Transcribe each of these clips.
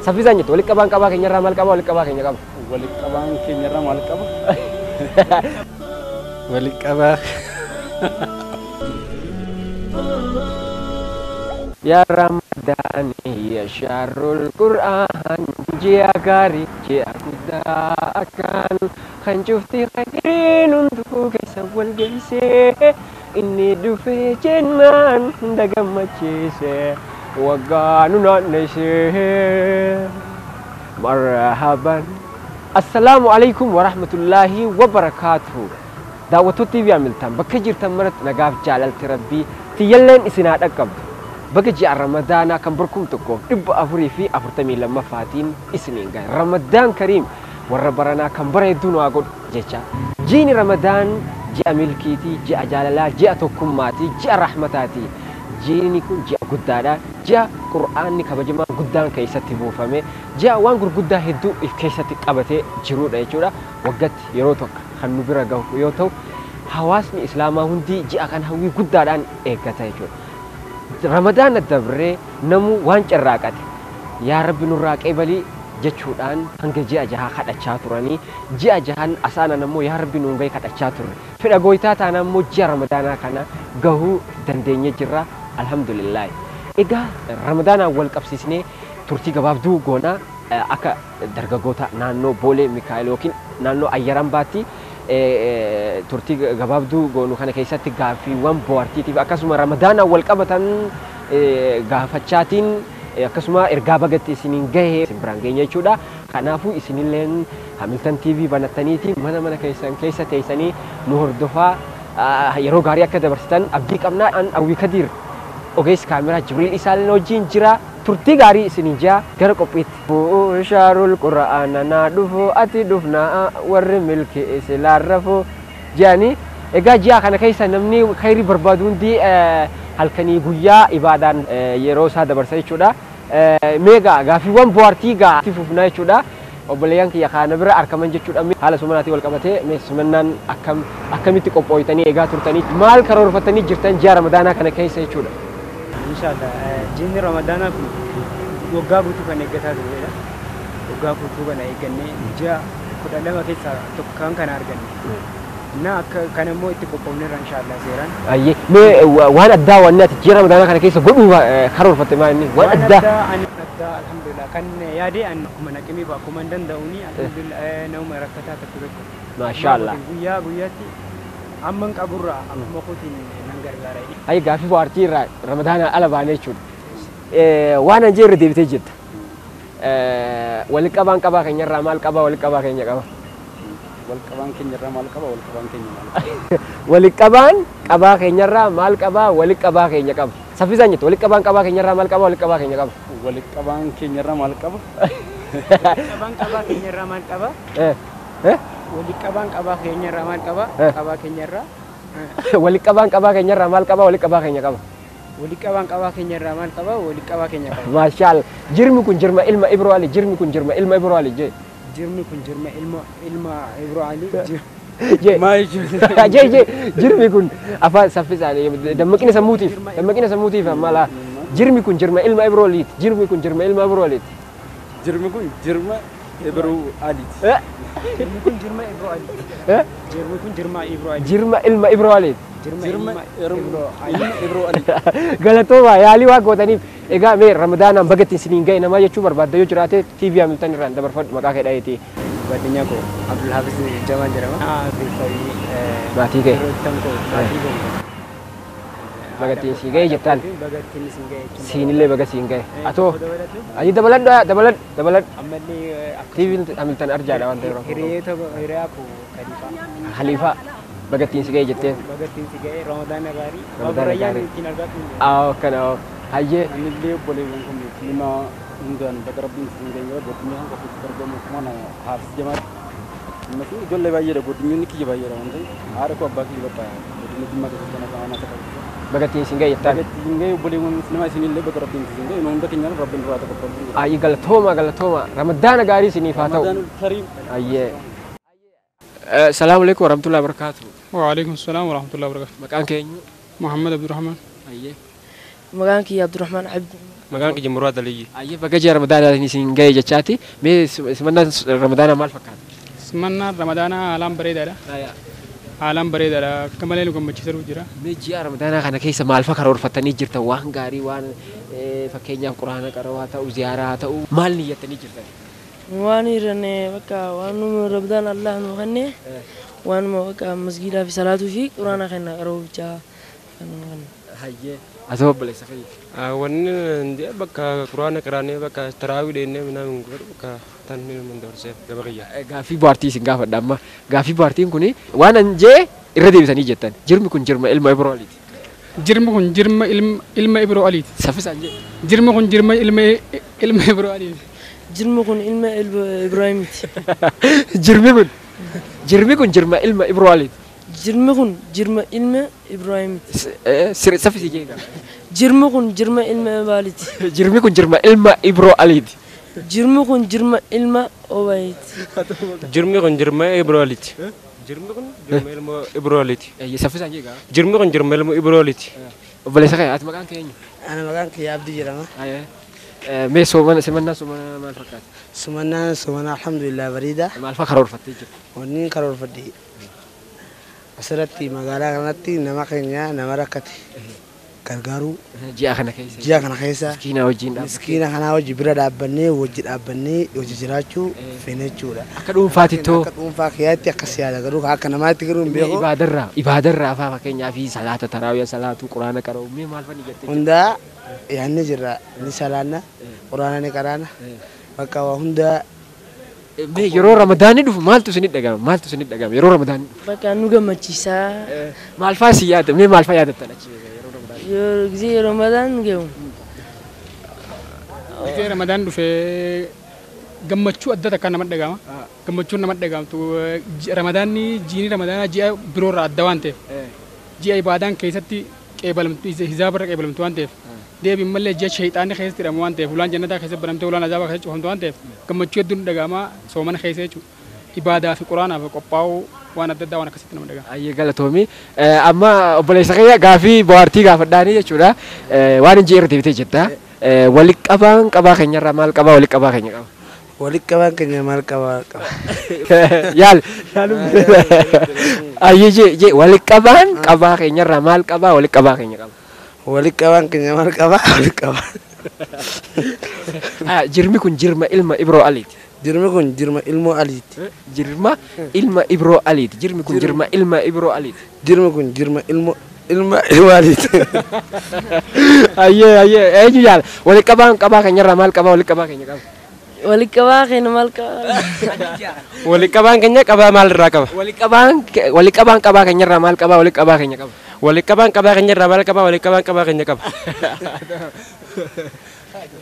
Saffisaan jettu walitti qabaan qabaa keenyarraa maal qaba walitti qabaa keenya qaba. Walitti qabaan keenyarraa maal qaba? Walitti qabaa. Ya Ramadan ya syahrul Quran ji'a gaarii ji'a guddaa akkaan kan cufti khayriin hunduu keessa wal geessee inni dhufee jennaan hunda gammachiise waggaa nu naanneessee marhaban. Assalaamu alaikum warahmatullaahi wabarakaatuhu. Daawwattoota TV Hamilton bakka jirtan maratti nagaaf jaalalti rabbii tiyyalleen isin haa dhaqqabdu. Baga ji'a Ramadaanaa kan barkum tokkoof 442ffaatiin isiniin gahe. Ramadaan Kariim warra baranaa kan bara hedduu nu haa godhu jecha. Jiini Ramadaan ji'a milkiitii, ji'a jaalalaa, ji'a tokkummaatii, ji'a rahmataatii. Jiini kun ji'a guddaadha. Ji'a Qur'aanni kabajamaa guddaan keessatti buufame. Ji'a waan gurguddaa hedduu if keessatti qabatee jirudha jechuudha. Waggatti yeroo tokko kan nu bira gahu yoo ta'u, hawaasni Islaamaa hundi ji'a kan hawwii guddaadhaan eeggata jechuudha. Ramadaana dabree namuu waan carraaqate yaa Rabbi nurraa qeebalii jechuudhaan hanga ji'a jahaa kadhachaa turanii ji'a jahan asaanan ammoo yaa Rabbi nuun gahi kadhachaa turre. Fedha gooytaa taana ammoo ji'a Ramadaanaa kana gahuu dandeenye jirra alhamdulillah. Egaa Ramadaanaan wal qabsiisnee turtii gabaabduu goonaa akka dargaggoota naannoo Boolee Mikaa'el yookiin naannoo Ayyarambaatti turtii gabaabduu goonu kana keessatti gaaffiiwwan bohaartiitiif akkasuma Ramadaanaan wal qabatan gaafachaatiin akkasuma ergaa bagatti isiniin gahe isin biraan geenya jechuudha. Kanaafuu isinilleen Hamilton TV banattaniiti mana mana keessan keessa teessanii nu hordofaa yeroo gaarii akka dabarsitan abdii qabnaa. An Awwii Kadiir ogeessi kaameraa Jibriil Isaalin wajjin jira. Turtii gaarii isiniin jira gara qophiitti. Shaarul Qura'aana naa dhufu ati dhufnaa warri milki isilaan rafu jedhanii. Egaa ji'a kana keessa namni khayrii barbaadu hundi halkanii guyyaa ibaadaan yeroo isaa dabarsa jechuudha. Meegaa gaaffiiwwan bohaartii gaa itti fufnaa jechuudha. Obboleeyyan kiyya kana bira argaman jechuudha. Haala sumanaatiin wal qabatee mee sumannaan akkamitti qophooytanii eegaa turtanii maal karoorfatanii jirtan ji'a Ramadaanaa kana keessa jechuudha. Inshallah jiinni Ramadaanaa kun waggaa guutuu kan eeggataa turredha. Waggaa guutuu kana eeggannee ji'a 12 keessaa tokko kan kana arganne. Na akka kana immoo itti qophoofneerra inshallah seeraan. Ayyee mee waan addaa waan ati ji'a Ramadaanaa kana keessa godhuu karoorfatte maal inni? Waan addaa. Ani addaa alhamdulillah kan yaade ani akkuma naqimii akkuma hin danda'uuni alhamdulillah nama rakkataa tokko tokko. Maashaallah. Guyyaa guyyaatti amman qaburraa akkuma kootiin nan gargaara. Ayi gaaffii bohaartii irraa Ramadaanaa ala baanee jechuudha. Waan an jeerre deebitee jirta. Walitti qabaan qabaa keenyarraa maal qabaa walitti qabaa keenya qaba. Walitti qabaan keenyarraa maal qaba walitti qabaan keenya maal qaba. Walitti qabaan qabaa keenyarraa maal qabaa walitti qabaa keenya qaba. Saffisaan jettu walitti qabaan qabaa keenyarraa maal qabaa walitti qabaa keenya qaba. Walitti qabaan keenyarraa maal qaba? Qabaan qabaa keenyarraa maal qaba? Walitti qabaan qabaa keenyarraa maal qaba? Qabaa keenyarraa. Walitti qabaan qabaa keenyarraa maal qabaa walitti qabaa keenya qaba. Walitti qabaan qabaa keenyarraa maal qaba? Walitti qabaa keenya qaba. Maashaallah. Jirmi kun jirma ilma Ibroo Ali. Jirmi kun jirma ilma Ibroo Ali jee. Jirmi kun jirma ilma Ibroo Ali. Jee. Jee jee jirmi kun afaan saffisaan dammaqina sammuutiif dammaqina sammuutiif mala jirmi kun jirma ilma Ibroo Aliiti. Jirmi kun jirma ilma Ibroo Aliiti. Jirmi kun jirma Ibroo Aliiti. Jirmi kun jirma Ibroo Aliiti. Jirmi kun jirma Ibroo Ali. Jirma ilma Ibroo Aliiti. Jirma Ibroo Ali. Galatooma yaalii waa gootaniif egaa mee Ramadaanaan bagatti isiniin gahe namaa jechuu barbaadda yoo jiraate TV Hamilton irraan dabarfadhu maqaa kee dhaheeti. ጓደኛ koo Abdul Hafiz Jamal jedhama. Maatii kee. Firoottan koo maatii koo. Bagattiin siin gahe jettaan. Bagattiin isin gahe jechuun. Siinillee baga siin gahe. Atoo. Ayi dabaladhu dabaladhu dabaladhu. Ammallee TV Hamilton arjaadha waan ta'eef. Hiriyoota hiriyaa koo Khaliifaa. Khaliifaa bagattiin si gahe jetteen. Bagattiin si gahe Ramadaana gaarii. Ramadaana gaarii. Ittiin argaa kun. Akkana hayyee. Anillee obboleewwan kun musliimaa hundaan baga rabbiin isin gahe godinni hanga ofitti argamu mana Hafiz Jamaal. Ammas ijoollee baay'eedha godinni kiyya baay'eedha waan ta'eef haadha koo abbaa kiyya bakka godinni Jimmaa keessatti kan akka ta'u. Bagattiin isin gahe jettaan. Bagattiin isin gahe obboleewwan musliimaa isinillee baga rabbiin isin gahe hunda keenyaan rabbiin duraa taqabbalu. Ayi galatooma galatooma Ramadaana gaarii isiniif haa ta'u. Ramadaanul Kariim. Ayyee. Salaamu alaikum warahmatullahi wabarakatuh. Wa alaikum salaam warahmatullahi wabarakatuh. Maqaan keenyu? Muhammad Abdurrahman. Ayyee. Maqaan kiyya Abdurrahman Abdi. Maqaan kiyya Muraad Aliyyi. Ayyee baga ji'a Ramadaanaatiin isin ga'e jechaati. Mee simannaan Ramadaanaa maal fakkaata? Simannaan Ramadaanaa haalaan bareedaadha. Haalaan bareedaadha. Akka malee nu gammachiisaa jira. Mee ji'a Ramadaanaa kana keessa maal fa'a karoorfattanii jirtan? Waan gaarii waan fakkeenyaaf quraana qara'uu haa ta'u, ziyaaraa haa ta'u maal niyyattanii jirtan? Waan hiranne bakka waan nu Ramadaan Allah nu kenne waanuma bakka masgiidaa fi salaatuu fi quraana kenna qara'uu bichaa kan nu kenne. Hayyee. Asoo obboleessa fayyada. Wanni bakka quraana qiraannee bakka taraawii deemnee minaan godhu bakka tan inni dabarseef gaba kiyya. Gaaffii bohaartii isin gaafadha amma. Gaaffii bohaartiin kun waan an jee irra deebisanii jettan. Jirmi kun jirma ilma Ibroo Aliiti. Jirmi kun jirma ilma Ibroo Aliiti. Saffisaan jee. Jirmi kun jirma ilma Ibroo Aliiti. Jirmi kun ilma Ibraahimiiti. Jirmi kun jirma ilma Ibroo Aliiti. Jirmi kun jirma ilma Ibraahimiiti. Saffisii jee. Jirmi kun jirma ilma Abaaliiti. Jirmi kun jirma ilma Ibroo Aliiti. Jirmi kun jirma ilma Obaayiti. Jirmi kun jirma Ibroo Aliiti. Jirmi kun jirma ilma Ibroo Aliiti. Saffisaan jee. Jirmi kun jirma ilma Ibroo Aliiti. Obboleessa kee ati maqaan kee eenyu? Ana maqaan kiyya Abdii jedhama. Mee simannaan soomana maal fakkaata? Simannaan soomana alhamdulillah bareeda. Maal fa'a karoorfattee jirta? Wanni karoorfadhe asirratti magaalaa kanatti nama keenya nama rakkate gargaaruu ji'a kana keessa ji'a kana keessa miskiina wajjin dhaabbannee miskiina kanaa wajji bira dhaabbannee wajji dhaabbannee wajji jiraachuu feene jechuudha. Akka dhuunfaatti too akka dhuunfaa kiyyaatti akkas yaada garuu akka namaatti garuu hin beeku. Ibaadarraa fa'aa fakkeenyaa fi salaata taraawiyaa salaatuu quraana qara'uu mee maal fa'i jettee hundaa yaadni jirra ni salaanna quraana ni qaraana bakka waa hundaa. Mee yeroo Ramadaanni dhufu maaltu isinitti dhagahama? Maaltu isinitti dhagahama yeroo Ramadaanni dhufu? Bakka nu gammachiisaa. Maal fa'aa si yaada? Mee maal fa'aa yaadattan achi yeroo Ramadaanni? Yeroo gisee Ramadaan gahu. Gisee Ramadaan dhufee gammachuu adda takkaan namatti dhagahama. Gammachuun namatti dhagahamtu Ramadaanni jiini Ramadaanaa ji'a biroorraa adda waan ta'eef ji'a ibaadaan keessatti qeebalamtu hizaabarra qeebalamtu waan ta'eef deebiin mallee ji'a sheexaanni keessatti hidhamu waan ta'eef ulaan jannataa keessatti banamtee ulaan azaabaa keessatti cufamtu waan ta'eef gammachuu hedduun dhagahama soomana keessa jechuudha. Ibaadaa fi quraanaaf qophaa'uu waan adda addaa waan akkasitti nama dhagahama. Ayyee galatoomi. Amma obboleessa kiyya gaaffii bohaartii gaafadhaanii jechuudha. Waan hin jeerre deebitee jirta. Walitti qabaan qabaa keenyarraa maal qabaa walitti qabaa keenya qaba? Walitti qabaan keenya maal qabaa qaba? Yaal. Ayyee jee walitti qabaan qabaa keenyarraa maal qabaa walitti qabaa keenya qaba? Walitti qabaan keenya maal qabaa walitti qabaa? Jirmi kun jirma ilma Ibroo Aliiti. Jirmi kun jirma ilmoo Aliiti. Jirma ilma Ibroo Aliiti. Jirmi kun jirma ilma Ibroo Aliiti. Jirmi kun jirma ilma ilma Aliiti. Ayyee ayyee eenyu yaala walitti qabaan qabaa keenyarraa maal qabaa walitti qabaa keenya qaba? Walitti qabaa keenya maal qabaa? Walitti qabaan keenya qabaa maalirraa qaba? Walitti qabaan qabaa keenyarraa maal qabaa walitti qabaa keenya qaba? Walitti qabaan qabaa keenyarraa maal qabaa walitti qabaan qabaa keenya qaba?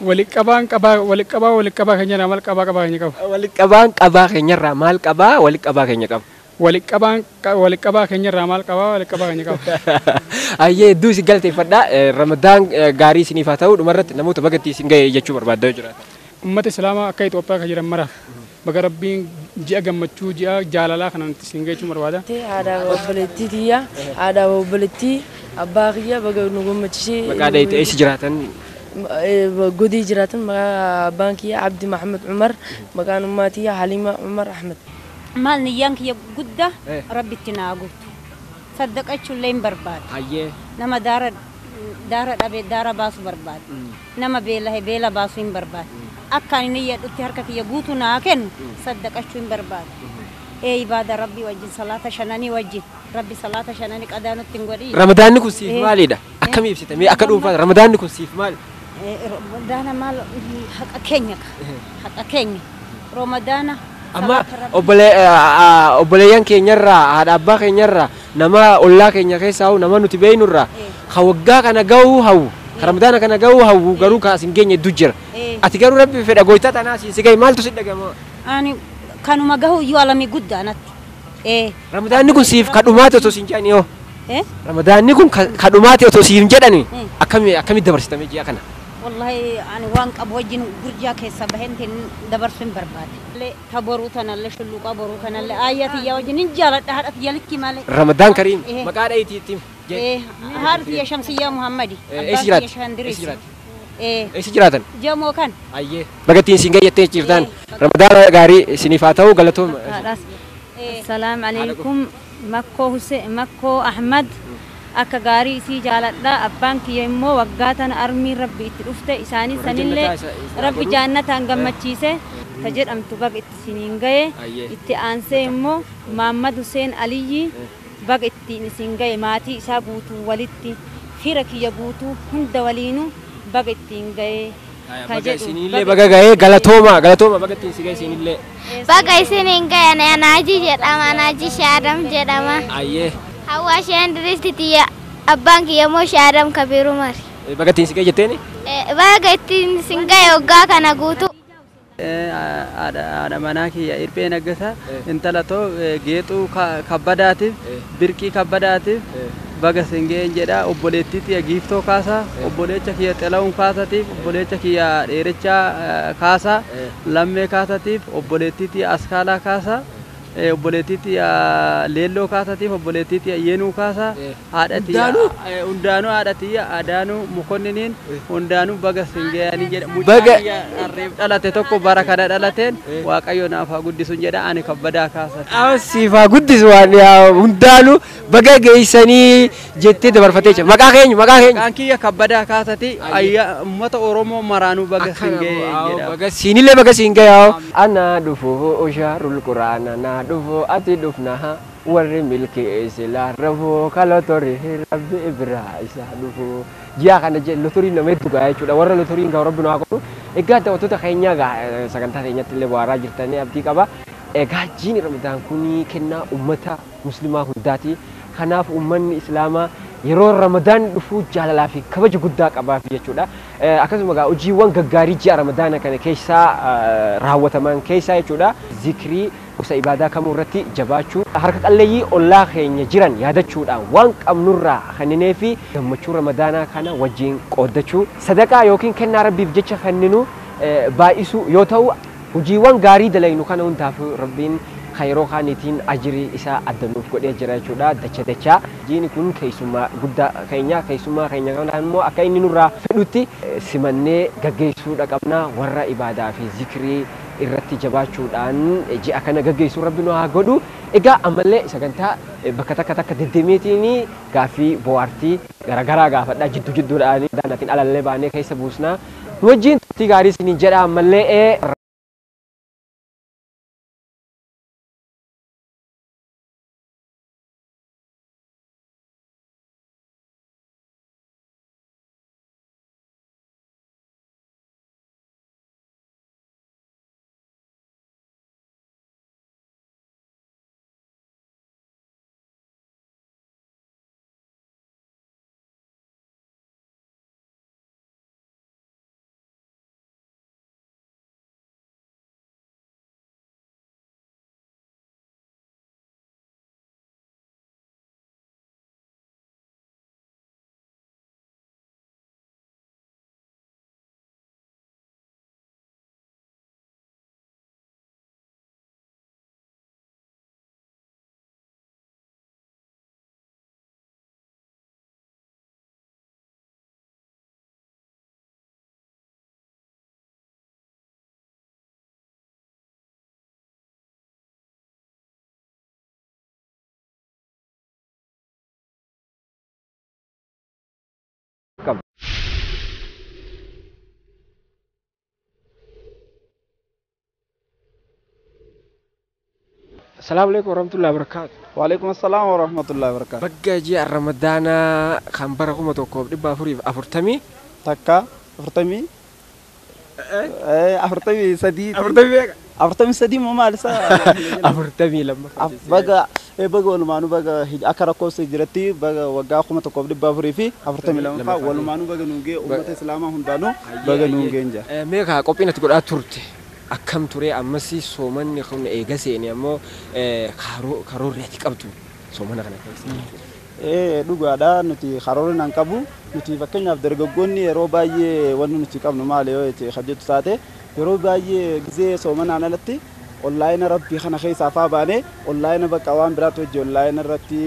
Walitti qabaan qabaa walitti qabaa walitti qabaa keenyarraa maal qabaa qabaa keenya qaba? Walitti qabaan qabaa keenyarraa maal qabaa walitti qabaa keenya qaba? Walitti qabaan walitti qabaa keenyarraa maal qabaa walitti qabaa keenya qaba? Ayyee hedduu isin galateeffadha. Ramadaan gaarii isiniif haa ta'u dhumarratti namoota bagatti isin ga'e jechuu barbaadda yoo jiraata. Uummata Islaamaa akka Itoophiyaa kan jiran maraaf baga Rabbiin ji'a gammachuu ji'a jaalalaa kanaan isin ga'e jechuu barbaada. Haadha obboleettii tiyya haadha obboleettii abbaa kiyya baga nu gammachiisee. Maqaa dhahee eessa jiraatan? Godii jiraatan maqaa abbaan kiyya Abdi Mahamad Umar maqaan ummaa tiyya Halima Umar Ahmed. Maal niyyaan kiyya guddaa Rabbitti naa guutu. Saddaqachuullee hin barbaadu. Nama daara dhabe daara baasu barbaadu. Nama beelahe beela baasu hin barbaadu. Akka ani niyyadhutti harka kiyya guutuu naa kennu saddaqachuu hin barbaadu. Ibaada Rabbii wajjin salaata shananii wajjin Rabbi salaata shananii qadaa nutti hin godhin. Ramadaanni kun siif maalidha? Akkamii ibsita? Mee akka dhuunfaa Ramadaanni kun siif maali? Ramadaana maal haqa keenya haqa keenya Ramadaana. Amma obboleeyyan keenyarraa haadha abbaa keenyarraa nama ollaa keenya keessaa hawwu nama nuti beeknurraa ka waggaa kana gahuu hawwu ka Ramadaana kana gahuu hawwu garuu ka as hin geenye hedduu jira. Ati garuu Rabbi fedha goytaa tanaa siin si gahe maaltu si dhagama? Ani kanuma gahu iyyuu alamii guddaa natti. Ramadaanni kun siif kadhumaati otoo siin jedhani hoo? Ramadaanni kun kadhumaati otoo siif jedhani akkamitti dabarsitame ji'a kana? Wallahi ani waan qabu wajjin gurjaa keessa baheen dabarsuu hin barbaade. Ta boruu tanallee shulluqaa boruu kanallee aayyaa tiyyaa wajjin hin jaaladha haadha tiyya likki malee. Ramadaan Kariim maqaa dhahiitii ittiin. Haadha tiyya Shamsiyyaa Muhammadi. Eessa jiraatti? Eessa jiraatan? Jamoo kan. Ayyee. Bagattiin isin gayyattee jirtan. Ramadaana gaarii isiniif haa ta'u galatooma. Assalamu alaikum. Makkoo Hussein Makkoo Ahmad. Akka gaarii isii jaaladha. Abbaan kiyya immoo waggaa tana armiin rabbi itti dhufte isaanis sanillee rabbi jaannataan gammachiise ta jedhamtu baga itti isiniin gaye. Itti aansee immoo Maammad Hussein Aliyyi baga ittiin isin gaye maatii isaa guutuu walitti fira kiyya guutuu hunda waliinuu baga ittiin gaye. Baga isinillee baga gaye galatooma galatooma baga ittiin si gaye isinillee. Baga isiniin gaye Anaaji jedhama Anaaji Shaadam jedhama. Ayyee. Hawaa Shandiristi tiyya abbaan kiyya immoo Shaadam Kabiru Mari. Baga ittiin si gaye jetteeni? Baga ittiin isin gaye waggaa kana guutuu. Haadha manaa kiyya Irphee Naggasaa intala too Geexuu Kabbadaatiif Birqii Kabbadaatiif baga isin ga'een jedha. Obboleettii tiyya Giiftoo Kaasaa, obboleecha kiyya Xila'uun Kaasatiif, obboleecha kiyya Dheerechaa Kaasaa, Lammee Kaasatiif, obboleettii tiyya Askaalaa Kaasaa, obboleettii tiyya Leelloo Kaasatiif, obboleettii tiyya Yeenuu Kaasaa, haadha tiyya hundaanuu haadha tiyya Adaanuu Mukonniniin hundaanuu baga isin ga'anii jedha. Mucaa kiyya harreef dhalate tokko bara kana dhalateen Waaqayyo naaf haa guddisuun jedha. Ani Kabbadaa Kaasati. Siif haa guddisu waan hundaanuu baga geessanii jettee dabarfatee jira. Maqaa keenyu maqaa keenyu. Maqaan kiyya Kabbadaa Kaasati. Uummata Oromoo maraanuu baga isin ga'ee jedha. Baga siinillee baga siin ga'ee. Ana dhufu ushaarul quraana na dhufu ati dhufna warri milkii silaa rafu kalotori rabbi biraa isa dhufu. Ji'a kana lotoriin nama hedduu gahaa jechuudha. Warra lotoriin gahu rabbi nu haa godhu. Egaa daawwattoota keenya sagantaa keenyatti illee bohaaraa jirtanii abdii qaba. Egaa jiini Ramadaan kun kennaa uummata musliimaa hundaati. Kanaaf uummanni islaamaa yeroo Ramadaan dhufu jaalalaa fi kabaja guddaa qabaaf jechuudha. Akkasuma egaa hojiiwwan gaggaarii ji'a Ramadaana kana keessaa raawwataman keessaa jechuudha. Zikrii gosa ibaadaa kamuu irratti jabaachuu, harka qalleeyyii ollaa keenya jiran yaadachuudhaan waan qabnurraa kenninee fi gammachuu Ramadaanaa kana wajjin qooddachuu, sadaqaa yookiin kennaa rabbiif jecha kenninu baay'isuu yoo ta'u, hojiiwwan gaarii dalaynu kana hundaaf rabbiin kan yeroo kaaniitiin ajirii isaa adda nuuf godhee jira jechuudha. Dacha dachaa jiini kun keessummaa guddaa keenya keessummaa keenya kana immoo akka inni nurraa fedhutti simannee gaggeessuudha qabna. Warra ibaadaa fi zikrii irratti jabaachuudhaan ji'a kana gaggeessuu rabbi nu haa godhu. Egaa ammallee sagantaa bakka takka takka deddeemeetiin gaaffii bohaartii garaagaraa gaafadhaa jidduu jidduudhaan daanaatiin alallee baanee keessa buusnaa. Nu wajjin turtii gaarii isiniin jedha ammallee. Assalamu alaikum warahmatullahi wabarakatuh. Waalaikum assalam warahmatullahi wabarakatuh. Bagga ji'a Ramadaana kan bara 1440 takka 40 43 40 43 moo maal isaa 42 baga baga walumaanuu baga akka lakkoofsa jiratti baga waggaa 1442 walumaanuu baga nuungee uummata islaamaa hundaanuu baga nuungeen jira. Mee kaa qophiin ati godhaa turte akkam ture ammas soomanni kun eega seene ammoo karoorri ati qabdu soomana kana keessa. Dhugaadha nuti karoorri nan qabu nuti fakkeenyaaf dargaggoonni yeroo baay'ee wanni nuti qabnu maal yoo hojjetu taate yeroo baay'ee gizee soomanaan alatti Onlaayina rabbii kana keessaa faa baanee onlaayina bakka waan biraatu hojii onlaayina irratti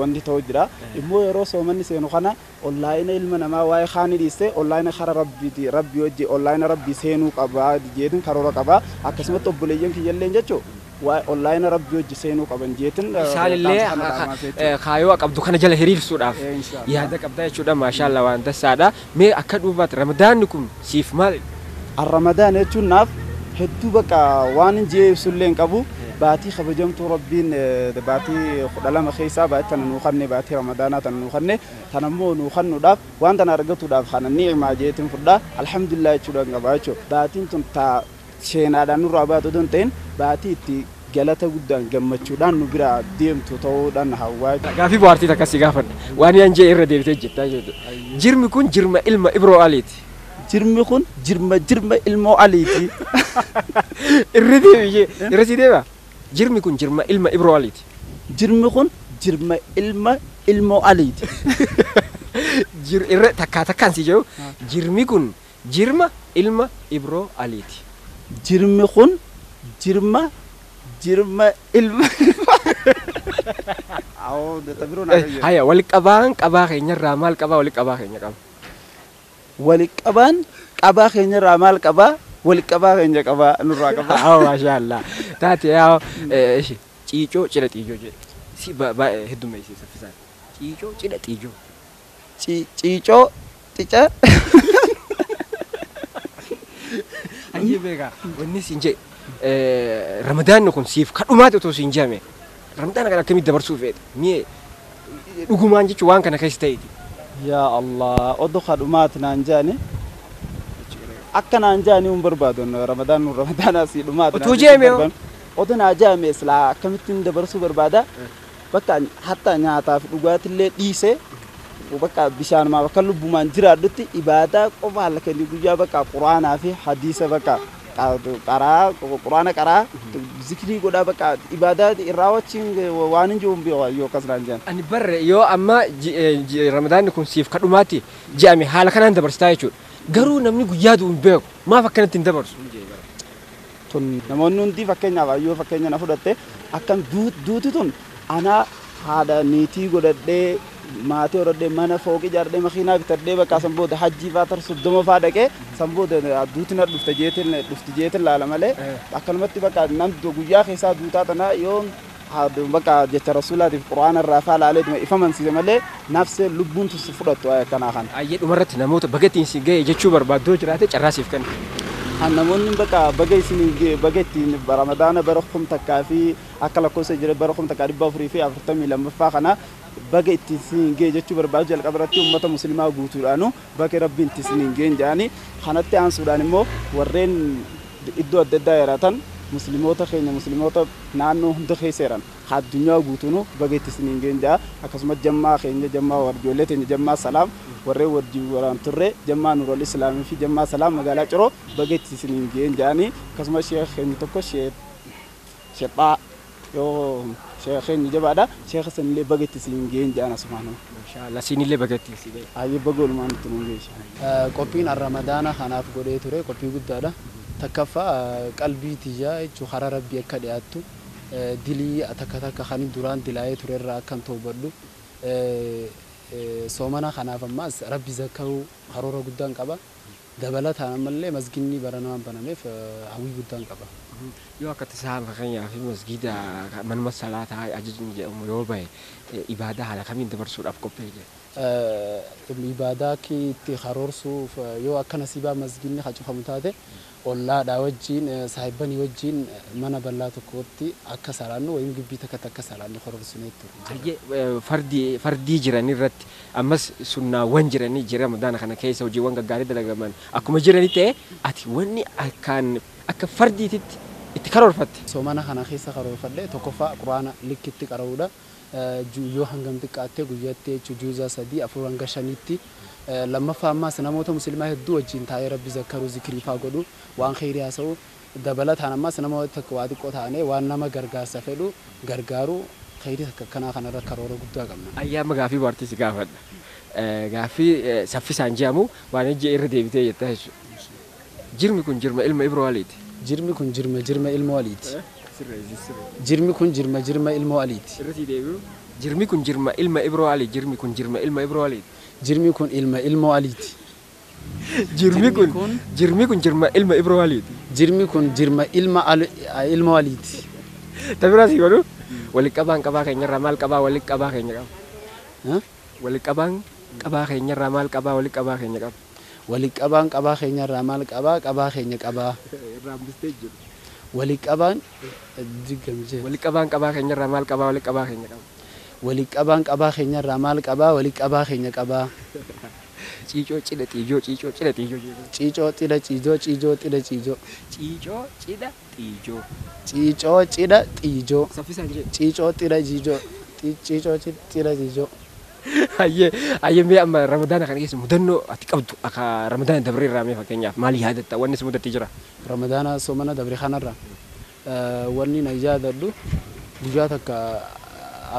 wanti ta'u jira. Immoo yeroo soomanni seenu kana onlaayina ilma namaa waa'ee kaanii dhiiste onlaayina kara rabbiiti rabbii hojii onlaayina rabbii seenuu qabaa jeetin karoora qabaa akkasumatti obboleeyyan kiyyalleen jechuun waa'ee onlaayina rabbii hojii seenuu qaban jeetin. Isaanillee kaayoo qabdu kana jala hiriirsuudhaaf yaada qabdaa jechuudha maashaallah waan tasaadha. Mee akka dhuunfaatti ramadaanni kun siif maali? Ramadaan jechuun naaf hedduu bakka waan hin jee ibsullee hin qabu baatii kabajamtuu rabbiin baatii 12 keessaa baatii tana nuu kanne baatii ramadaanaa tana nuu kanne tana immoo nuu kannuudhaaf waan tana argatuudhaaf kana ni'imaa jeetiin fudhaa alhamdulillah jechuudhaan qabaa jechuudha. Baatiin tun taa sheenaadhaan nurraa baatu osoo hin ta'in baatii itti galata guddaan gammachuudhaan nu bira deemtu ta'uudhaan hawwaa. Gaafii bohaartii takka si gaafadha. Waan yaan jee irra deebitee jettaa jechuudha. Jirmi kun jirma ilma Ibroo Aliiti. Jirmi kun jirma ilmoo Aliiti. Irra deebi irra si deeba. Jirmi kun jirma ilma Ibroo Aliiti. Jirmi kun jirma ilma ilmoo Aliiti. Jir irra takkaa takkaan si jedhu jirmi kun jirma ilma Ibroo Aliiti. Jirmi kun jirma ilma. Haya wal qabaan qabaa keenyarraa maal qabaa wal qabaa keenya qaba. Wal qabaan qabaa keenyarraa maal qabaa wal qabaa keenya qabaa nurraa qabaa. Haa maashaallah. Taate yaa ciicoo cidha xiijoo jedhe. Si baay'ee heddummeessee saffisaan. Ciicoo cidha xiijoo. Ciicoo xica. Hayyee beekaa wanni siin jedhe ramadaanni kun siif kadhumaati otoo siin jedhame ramadaana kana akkamitti dabarsuu feete mi'ee dhugumaan jechuun waan kana keessa ta'eeti. Yaa Allah oduu kadhumaati naan jedhani akka naan jedhani hin barbaadu ramadaan ramadaana si dhumaati. Otoo jedhame hoo? Oduu naa jedhame silaa akkamittiin dabarsuu barbaada bakka hatta nyaataaf dhugaatillee dhiisee bakka bishaanumaa bakka lubbumaan jiraadhutti ibaadaa qofa halkanii guyyaa bakka quraanaa fi hadiisa bakka qaraa quraana qaraa zikrii godhaa bakka ibaadaa irraa wajjin waan hin jiru yoo akkas naan jedhan. Ani barre yoo amma ramadaanni kun siif kadhumaatti je'ame haala kanaan dabarsitaa jechuudha. Garuu namni guyyaa du'u hin beeku maaf akkanatti hin dabarsu? Tun namoonni hundi fakkeenyaaf yoo fakkeenya na fudhatte akkam duuti tun anaa haadha niitii godhadhee maatii horadhee mana fooqii ijaarradhee makiinaa bitadhee bakka san booda hajjii faa tar 30 faa dhaqee san booda duuti na dhufte jeetiin laala malee akkanumatti bakka namni guyyaa keessaa duutaa tana yoo bakka jecha rasuulaatiif quraana irraa faa laalee ifa mansiise malee nafsee lubbuun tusi fudhattu akkanaa kana. Ayyee dhumarratti namoota baga ittiin si ga'e jechuu barbaaddoo jiraate carraa siif kenna. Namoonni bakka baga isin baga ittiin ramadaana bara 1000 fi akka lakkoofsa jira bara 1442 kana baga ittiin isin ga'e jechuu barbaadu jalqaba irratti uummata musliimaa guutuudhaanu baga rabbiin ittiin isin ga'e jedhanii kanatti aansuudhaan immoo warreen iddoo adda addaa jiraatan musliimoota keenya musliimoota naannoo hunda keessa jiran addunyaa guutuunu baga itti isin ga'e jedha akkasumas jammaa keenya jammaa warjoollee teenya jammaa salaam warreen wajjin waraan turre jammaa Nuurul Islaamii fi jammaa salaam magaalaa Ciroo baga itti isin ga'e jedhanii akkasumas sheekh keenya tokko sheekh yoo sheekh keenya jabaadha sheekh sanillee baga itti isin ga'e jedhan asumaanuu. Maashaallah siinillee baga itti isin ga'e. Ayyee baga oolmaan itti nuun ga'e. Qophiin ramadaana kanaaf godhee ture qophii guddaadha. Takkaffaa qalbii tiyyaa jechuun karaa rabbii akka dhiyaattu dilii takka takka kan duraan dilaa'ee turerraa akkan toobadhu soomana kanaaf ammaas rabbi zakkaruu karoora guddaan qaba. Dabalataan ammallee masginni baranaan banameef hawwii guddaan qaba. Yoo akka tasaa fakkeenyaaf masgida manuma salaataa ajajni jedhamu yoo bahe ibaadaa haala kamiin dabarsuudhaaf qophee jira? Ibaadaa itti karoorsuuf yoo akka nasiibaa masginni cufamu taate ollaadhaa wajjin saahibbanii wajjin mana bal'aa tokkotti akka salaannu wayim gibbii takkatti akka salaannu karoorsinee ture. Fardii jiran irratti ammas sunnaawwan jiranii jira ramadaana kana keessa hojiiwwan gaggaarii dalagaman akkuma jiranii ta'e ati wanni akkaan akka fardiititti itti karoorfatte. Soomana kana keessa karoorfadhe tokkoffaa quraana likkitti qara'uudha. Yoo hangam xiqqaatte guyyaatti jechuun juuzaa 3 4 hanga 5tti lammaffaa ammaas namoota musliimaa hedduu wajjin taa'ee rabbi zakkaruu zikrii faa godhu waan kheyrii haasa'u dabalataan ammaas namoota tokko waa xiqqoo ta'anii waan nama gargaarsa fedhu gargaaru kheyrii takka akkanaa kanarra karoora guddaa qabna. Ayyaama gaafii bohaartii si gaafadha. Gaaffii saffisaan jedhamu waan ijji irra deebitee jettaa jechuudha. Jirmi kun jirma ilma Ibroo Aliiti. Jirmi kun jirma ilma Aliiti. Jirmi kun jirma jirma ilmoo Aliiti. Irratti deebi'u. Jirmi kun jirma ilma Ibroo Ali. Jirmi kun jirma ilma Ibroo Ali. Jirmi kun ilma ilmoo Aliiti. Jirmi kun jirmi kun jirma ilma Ibroo Aliiti. Jirmi kun jirma ilma ilmoo Aliiti. Tabiraa si godhu. Walitti qabaan qabaa keenyarraa maal qabaa walitti qabaa keenya qaba. Walitti qabaan qabaa keenyarraa maal qabaa walitti qabaa keenya qaba. Walitti qabaan qabaa keenyarraa maal qabaa qabaa keenya qabaa. Irraa hambistee jiru. Walitti qabaan digamjee. Walitti qabaan qabaa keenyarraa maal qabaa walitti qabaa keenya qaba. Walitti qabaan qabaa keenyarraa maal qabaa walitti qabaa keenya qabaa. Ciicoo cidha xiijoo ciicoo cidha xiijoo. Ciicoo cidha ciijoo ciijoo cidha ciijoo. Ciicoo cidha xiijoo. Ciicoo cidha xiijoo. Saffisaan jedhe. Ciicoo cidha ciijoo. Ciicoo cidha xiijoo. Hayyee hayyee mee amma Ramadaana kana keessa mudannoo ati qabdu akka Ramadaana dabree irraa mee fakkeenyaaf maal yaadatta wanni si mudattee jira? Ramadaana soomana dabre kanarra wanni na yaadadhu guyyaa takka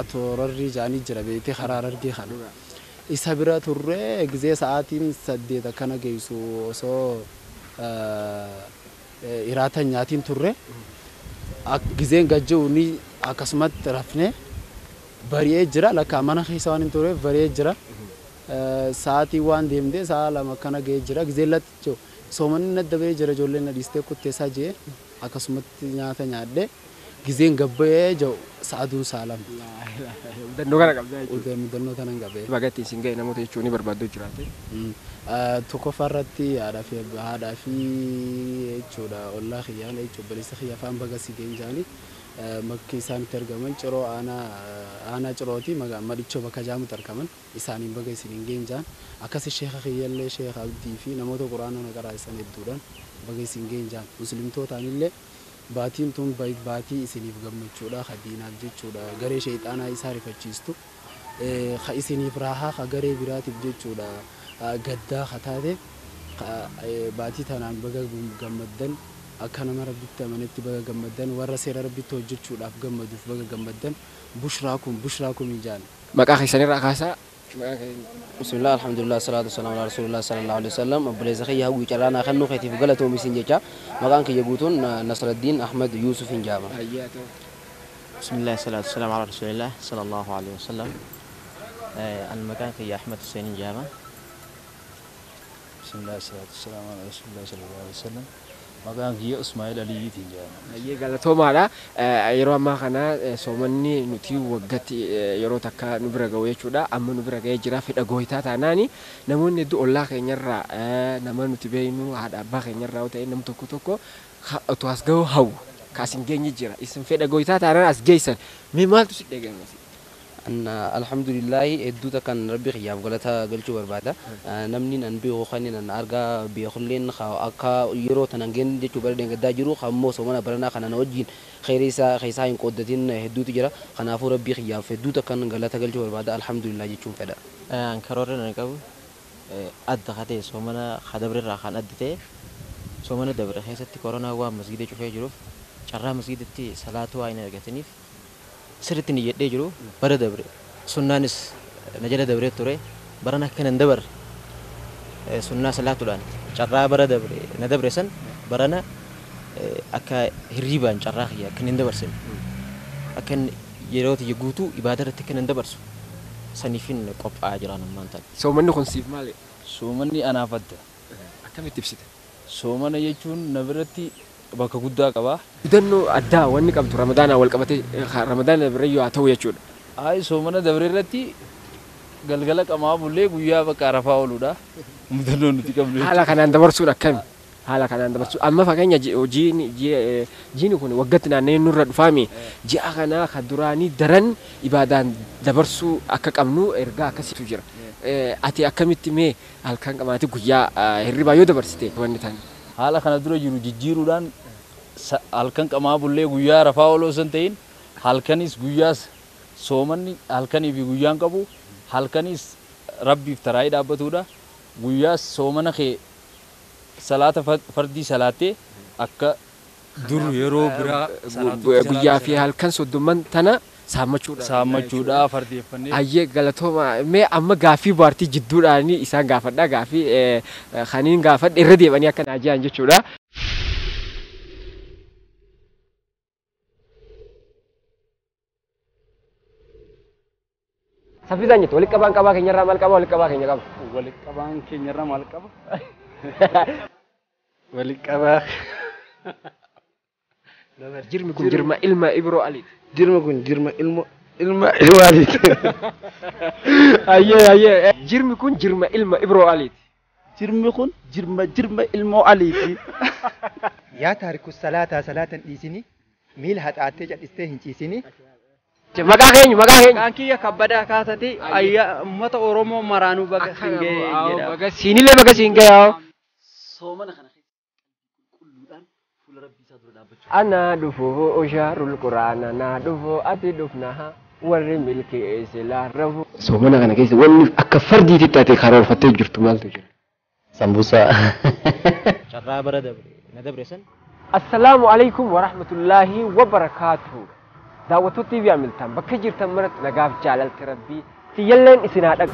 atoorarri jaanii jira beektee karaa Harargee kana. Isa bira turre gizee sa'aatiin 8 akkana geessu osoo iraata nyaatiin turre gizeen gajjuu ni akkasumatti rafne bari'ee jira lakka mana keessa waan hin turreef bari'ee jira. Sa'aatii waan deemtee sa'a 2 akkana ga'ee jira gizee latti soomanni na dabaree jira ijoolleen na dhiistee kutteessaa jee akkasumatti nyaata nyaadhe gizeen gabbayee jiru sa'aduun sa'a 2. Mudannoo kana qabdaa jechuudha. Mudannoo kana hin qabee. Baga ittiin siin ga'e namoota jechuun ni barbaaddu jiraate. Tokkoffaa irratti haadhaa fi jechuudha ollaa kiyyaan jechuudha obboleessa kiyya afaan baga si ga'een jaanii bakki isaan itti argaman ciroo aanaa cirooti madichoo bakka jaamutti argaman isaaniin baga isiniin ga'een jaan akkasi sheeka kiyyallee sheeka Abdii fi namoota quraana na qaraa'isan hedduudhaan baga isin ga'een jaan muslimtootaanillee baatiin tun baatii isiniif gammachuudha ka diinaaf jechuudha garee sheexaanaa isaa rifachiistu ka isiniif raahaa ka garee biraatiif jechuudha gaddaa ka taate baatii tanaan baga gammaddan akka nama rabbitti amanetti baga gammaddan warra seera rabbitti hojjechuudhaaf gammaduuf baga gammaddan bushraa kun ijaan. Maqaa keessanirraa kaasaa. Bismillah, alhamdulillah, salatu wassalamu ala rasulillah sallallahu alaihi wasallam. Obboleessa kiyya hawwii carraanaa kan nuuf galatoomi isin jecha. Maqaan kiyya guutuun Nasraddiin Ahmad Yuusuf hin jaama. Bismillah, salatu wassalamu ala rasulillah sallallahu alaihi wasallam. An maqaan kiyya Ahmad Hussein hin jaama. Bismillah, salatu wassalamu ala rasulillah sallallahu alaihi wasallam. Maqaan kiyya Ismail Aliyyiitiin jedhama. Hayyee galatoomaadha. Yeroo ammaa kana soomanni nuti waggatti yeroo takka nu bira ga'u jechuudha. Amma nu bira ga'ee jira fedha gooyitaa taanaani namoonni hedduu ollaa keenyarraa nama nuti beeknu haadha abbaa keenyarraa yoo ta'e nam tokko tokko otoo as ga'u hawwu ka as hin geenye jira. Isin fedha gooyitaa taanaan as geessan mee maaltu si dhaga'ama? Alhamdulillah hedduu takkan rabbi kiyyaaf galata galchuu barbaada. Namni nan beeku kan nan argaa beekulleen akka yeroo tanan geen jechuu bara deengaddaa jiru ammoo soomana baranaa kana na wajjin kheyrii isaa keessaa hin qooddatin hedduutu jira. Kanaafuu rabbi kiyyaaf hedduu takkan galata galchuu barbaada. Alhamdulillah jechuun fedha. Karoorri nan qabu adda katee soomana dabre kan adda ta'e soomana dabre keessatti koronaa waan masgida cufee jiruuf carraa masgidatti salaatuu waa hin argataniif sirriitti ni jedhee jiru bara dabre sunnaanis na jala dabree ture barana akka nan dabarre sunnaa salaatuudhaan carraa bara dabre na dabre san barana akka hirribaan carraa kiyya akka hin dabarsine akka yeroo tiyya guutuu ibaada irratti akka hin dabarsu saniifin qophaa'aa jiraan ammaan tana. Soomanni kun siif maali? Soomanni anaaf adda. Akkamitti ibsite? Soomana jechuun na biratti bakka guddaa qaba. Mudannoo addaa wanni qabdu Ramadaanaa wal qabatee Ramadaana birayyuu haa ta'u jechuudha. Ayi soomana dabre irratti galgala qamaa bullee guyyaa bakka rafaa ooludha. Mudannoo nuti qabnu. Haala kanaan dabarsuun akkami? Haala kanaan dabarsuun amma fakkeenya jiini kun waggatti naanna'ee nurra dhufaami. Ji'a kana kan duraanii daran ibaadaan dabarsuu akka qabnu ergaa akkasiitu jira. Ati akkamitti mee halkan qamaati guyyaa hirribaa yoo dabarsite wanni ta'an? Haala kana dura jiru jijjiiruudhaan halkan qamaa bullee guyyaa rafaa ooluu osoo hin ta'in halkanis guyyaas soomanni halkanii fi guyyaan qabu halkanis rabbiif taraayii dhaabbatudha. Guyyaas soomana kee salaata fardii salaattee akka dur yeroo biraa guyyaa fi halkan 30 tana saammachuudha fardeeffannee. Ayyee galatooma mee amma gaaffii bohaartii jidduudhaan isaan gaafadha gaaffii kaniin gaafadhe irra deebanii akka naa jiran jechuudha. Saffisaan jettu walitti qabaan qabaa keenyarraa maal qaba walitti qabaa keenya qaba. Walitti qabaan keenyarraa maal qaba? Walitti qabaa. Jirmi kun jirma ilma Ibroo Aliiti. Jirma kun jirma ilma Ibroo Aliiti. Ayyee ayyee. Jirmi kun jirma ilma Ibroo Aliiti. Jirmi kun jirma ilmoo Aliiti. Yaa taariku salaataa salaatan dhiisini miila haxaattee cadhistee hin ciisini. Maqaa keenya maqaa keenya. Maqaan kiyya Kabbadaa Kaasati uummata Oromoo maraanuu baga siin ga'e jedha. Baga siinillee baga siin ga'e. Soomana kana qulqulluudhaan fuula Rabbii isaa dura dhaabbachuu. Ana dhufu ushaarul quraana naa dhufu ati dhufna warri milkii silaa rafu. Soomana kana keessa wanni akka fardiitti taate karoorfattee jirtu maaltu jira? Sambuusaa. Carraa bara dabre na dabre san. Assalaamu alaikum wa rahmatullaahi wa barakaatuhu. Daawwattoota TV Hamiltaan bakka jirtan maratti nagaaf jaalalti Rabbii tiyyalleen isin haa dhaqqabu.